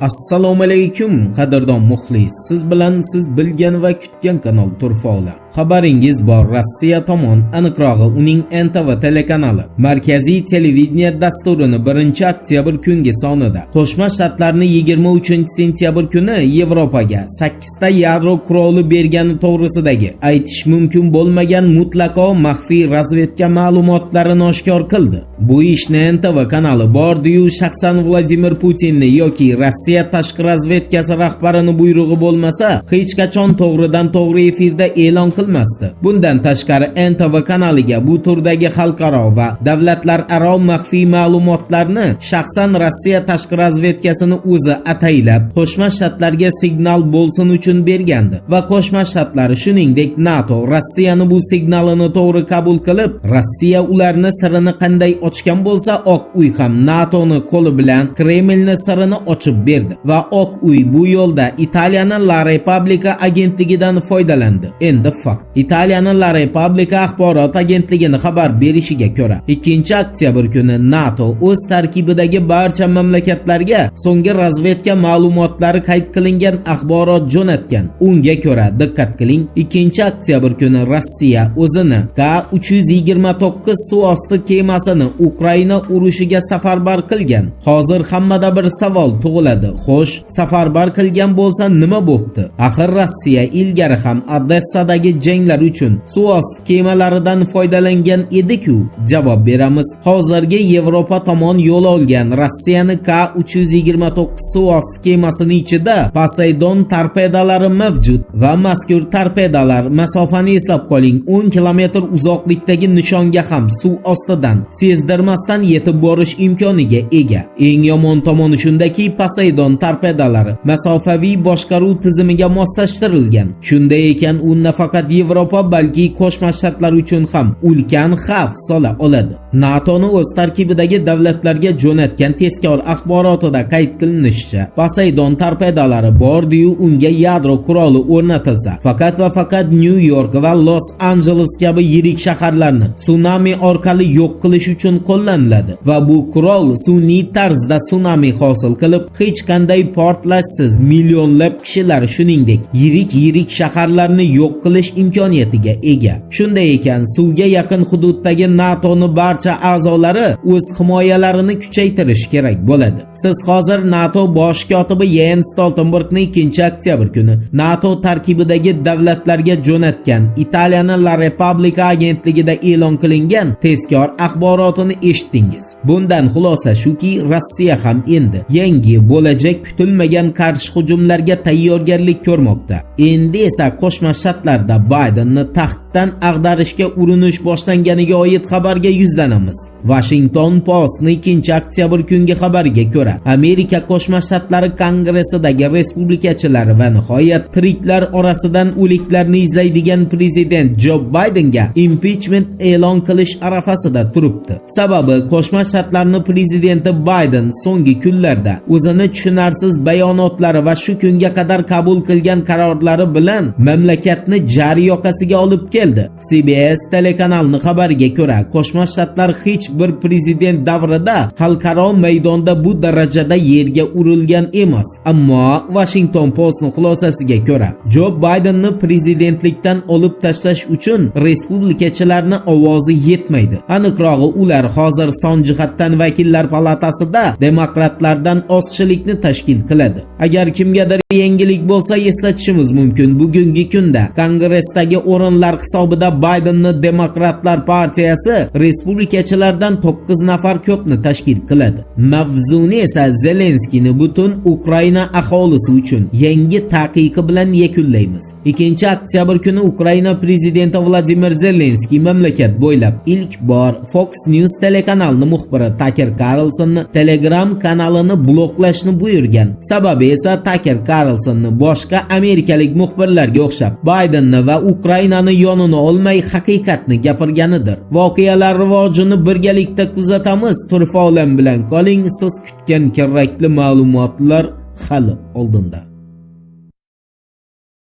Assalomu alaykum, qadrdon muxlis. Siz bilan siz bilgan va kutgan kanal Turfa olam. Xabaringiz bor, Rossiya tomon, aniqrog'i uning NTV telekanali markaziy televideniye dasturini 1 oktyabr kungi sonida Qo'shma Shtatlarni 23 sentyabr kuni Yevropaga 8 ta yadro quroli bergani to'g'risidagi aytish mumkin bo'lmagan mutlaqo maxfiy razvedka ma'lumotlarini oshkor qildi. Bu ishni NTV kanali bordi-yu shaxsan Vladimir Putinni yoki Rossiya tashqi razvedkasi rahbarini buyrug'i bo'lmasa, hech qachon to'g'ridan to'g'ri efirda e'lon qilmasdi. Bundan tashqari, NTV kanaliga bu turdagi xalqaro va davlatlararo maxfiy ma'lumotlarni shaxsan Rossiya tashqi razvedkasini o'zi ataylab Qo'shma Shtatlarga signal bo'lsin uchun bergandi va Qo'shma Shtatlar, shuningdek NATO Rossiyani bu signalini to'g'ri qabul qilib, Rossiya ularni sirini qanday ochgan bo'lsa, Oq Uy ham NATOni qo'li bilan Kremlni sirini ochib berdi va Oq Uy bu yo'lda Italiyani La Repubblica agentligidan foydalandi. Endi fakt. Italiyani La Repubblica axborot agentligini xabar berishiga ko'ra, 2 oktyabr kuni NATO o'z tarkibidagi barcha mamlakatlarga so'nggi razvedka ma'lumotlari qayd qilingan axborot jo'natgan. Unga ko'ra, diqqat qiling, 2 oktyabr kuni Rossiya o'zini K-329 suv osti kemasini Ukraina urushiga safarbar qilgan. Hozir hammada bir savol tug'iladi. Xo'sh, safarbar qilgan bo'lsa, nima bo'pti? Axir Rossiya ilgari ham Odessadagi janglar uchun suv osti kemalaridan foydalangan edi-ku. Javob beramiz. Hozirgi Yevropa tomon yo'l olgan Rossiyani K-329 suv osti kemasining ichida Poseidon torpedalari mavjud va mazkur torpedalar, masofani eslab qoling, 10 kilometr uzoqlikdagi nishonga ham suv ostidan sezdirmasdan yetib borish imkoniga ega. Eng yomon tomoni shundaki, Poseidon torpedalari masofaviy boshqaruv tizimiga moslashtirilgan. Shunday ekan, u nafaqat Yevropa, balki Qo'shma Shtatlar uchun ham ulkan xavf sola oladi. NATOni o'z tarkibidagi davlatlarga jo'natgan tezkor axborotida qayd qilinishicha, Poseidon torpedalari bordiyu unga yadro quroli o'rnatilsa, faqat va faqat Nyu York va Los Anjeles kabi yirik shaharlarni sunami orqali yo'q qilish uchun qo'llaniladi va bu qurol sun'iy tarzda sunami hosil qilib, hech qanday portlashsiz millionlab kishilar, shuningdek, yirik-yirik shaharlarni yo'q qilish imkoniyatiga ega. Shunday ekan, suvga yaqin hududdagi NATOni barcha a'zolari o'z himoyalarini kuchaytirish kerak bo'ladi. Siz hozir NATO bosh kotibi Jens Stoltenbergni 2 oktyabr kuni NATO tarkibidagi davlatlarga jo'natgan Italiyani La Repubblica agentligida e'lon qilingan tezkor axborotini eshitdingiz. Bundan xulosa shuki, Rossiya ham endi yangi bo'lajak kutilmagan qarshi hujumlarga tayyorgarlik ko'rmoqda. Endi esa Qo'shma Shtatlarda Baydenni taxtdan ag'darishga urinish boshlanganiga oid xabarga yuzlanamiz. Washington Postning 2 oktyabr kungi xabariga ko'ra, Amerika Qo'shma Shtatlari Kongressidagi respublikachilar va nihoyat tiriklar orasidan o'liklarni izlaydigan prezident Jo Baydenga impichment e'lon qilish arafasida turibdi. Sababi, Qo'shma Shtatlarning prezidenti Bayden so'nggi kunlarda o'zini tushunarsiz bayonotlari va shu kunga qadar qabul qilgan qarorlari bilan mamlakatni jar yoqasiga olib keldi. CBS telekanalining xabariga ko'ra, Qo'shma Shtatlar hech bir prezident davrida xalqaro maydonda bu darajada yerga urilgan emas. Ammo Washington Postning xulosasiga ko'ra, Jo Baydenni prezidentlikdan olib tashlash uchun respublikachilarning ovozi yetmaydi. Aniqrog'i, ular hozir son jihatdan vakillar palatasida demokratlardan ozchilikni tashkil qiladi. Agar kimgadir yangilik bo'lsa, eslatishimiz mumkin. Bugungi kunda Kongressdagi o'rinlar hisobida Baydenni Demokratlar partiyasi respublikachilardan 9 nafar ko'pni tashkil qiladi. Mavzuni esa Zelenskiyni butun Ukraina aholisi uchun yangi taqiqi bilan yakunlaymiz. 2 oktyabr kuni Ukraina prezidenti Vladimir Zelenskiy mamlakat bo'ylab ilk bor Fox News telekanalining muxbiri Tucker Carlsonni Telegram kanalini bloklashni buyurgan. Sababi esa Tucker Carlsonni boshqa amerikalik muxbirlarga o'xshab Baydenni va Ukrainani yonini olmay haqiqatni gapirganidir. Voqealar rivojini birgalikda kuzatamiz. Turfa olam bilan qoling, siz kutgan kerakli ma'lumotlar hali oldinda.